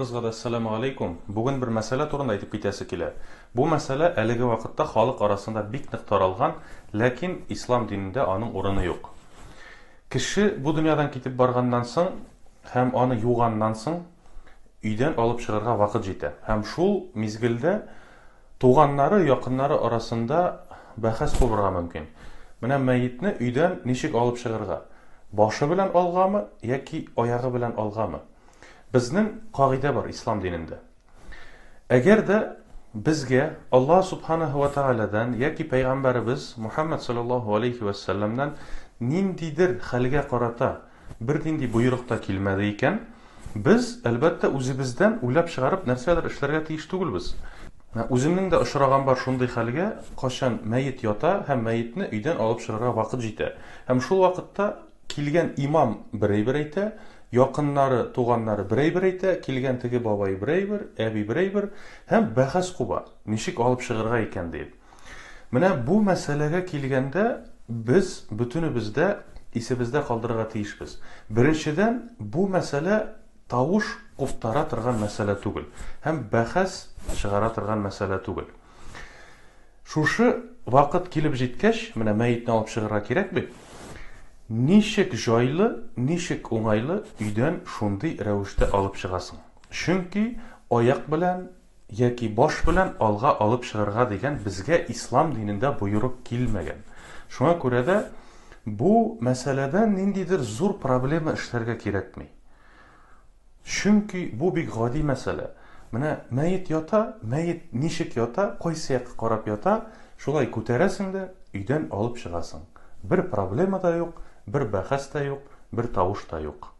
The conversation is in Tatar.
Барыгызга да әссәламү алейкум. Бүген бер мәсьәлә турында әйтеп китәсе килә. Бу мәсьәлә әлеге вакытта халык арасында бик нык таралган, ләкин ислам динендә аның урыны юк. Кеше бу дөньядан китеп барганнан соң һәм аны юганнан соң өйдән алып чыгарга вакыт җитә. Һәм шул мизгелдә туганнары, якыннары арасында бәхәс кубырга мөмкин. Менә мәетне өйдән ничек алып чыгарга? Башы белән алгамы яки аягы белән алгамы? Безнең кагыйдә бар ислам динендә. Әгәр дә безгә Аллаһ субханаһу ва тааладан яки пәйгамбәребез Мухаммад саллаллаһу алейхи ва сәлламнан ниндидер хәлгә карата бернинди боерык та килмәде икән, без, әлбәттә, үзебездән уйлап чыгарып нәрсәдер эшләргә тиеш түгелбез. Үземнең дә очраган бар шундый хәлгә, кайчан мәет ята һәм мәетне өйдән алып чыгарга вакыт җитә. Һәм шул вакытта килгән имам бер әйбер әйтә, якыннары, туганнары бер әйбер әйтә, килгән теге бабай бер әйбер, әби бер әйбер, һәм бәхәс куба, ничек алып чыгарга икән диеп. Менә бу мәсьәләгә килгәндә, без бөтенебез дә исебездә калдырырга тиешбез. Беренчедән, бу мәсьәлә тавыш куптара торган мәсьәлә түгел һәм бәхәс чыгара торган мәсьәлә түгел. Шушы вакыт килеп җиткәч, менә мәетне алып чыгарга кирәк бит. Ничек җайлы, ничек уңайлы өйдән шундый рәвештә алып чыгасың. Чөнки аяк белән яки баш белән алга алып чыгарга дигән безгә ислам динендә боерык килмәгән. Шуңа күрә дә бу мәсьәләдә ниндидер зур проблема эшләргә кирәкми. Чөнки бу бик гади мәсьәлә. Менә мәет ята, мәет ничек ята, кайсы якка карап ята, шулай күтәрәсең дә өйдән алып чыгасың. Бер проблема да юк, бер бәхәс тә юк, бер тавыш та юк.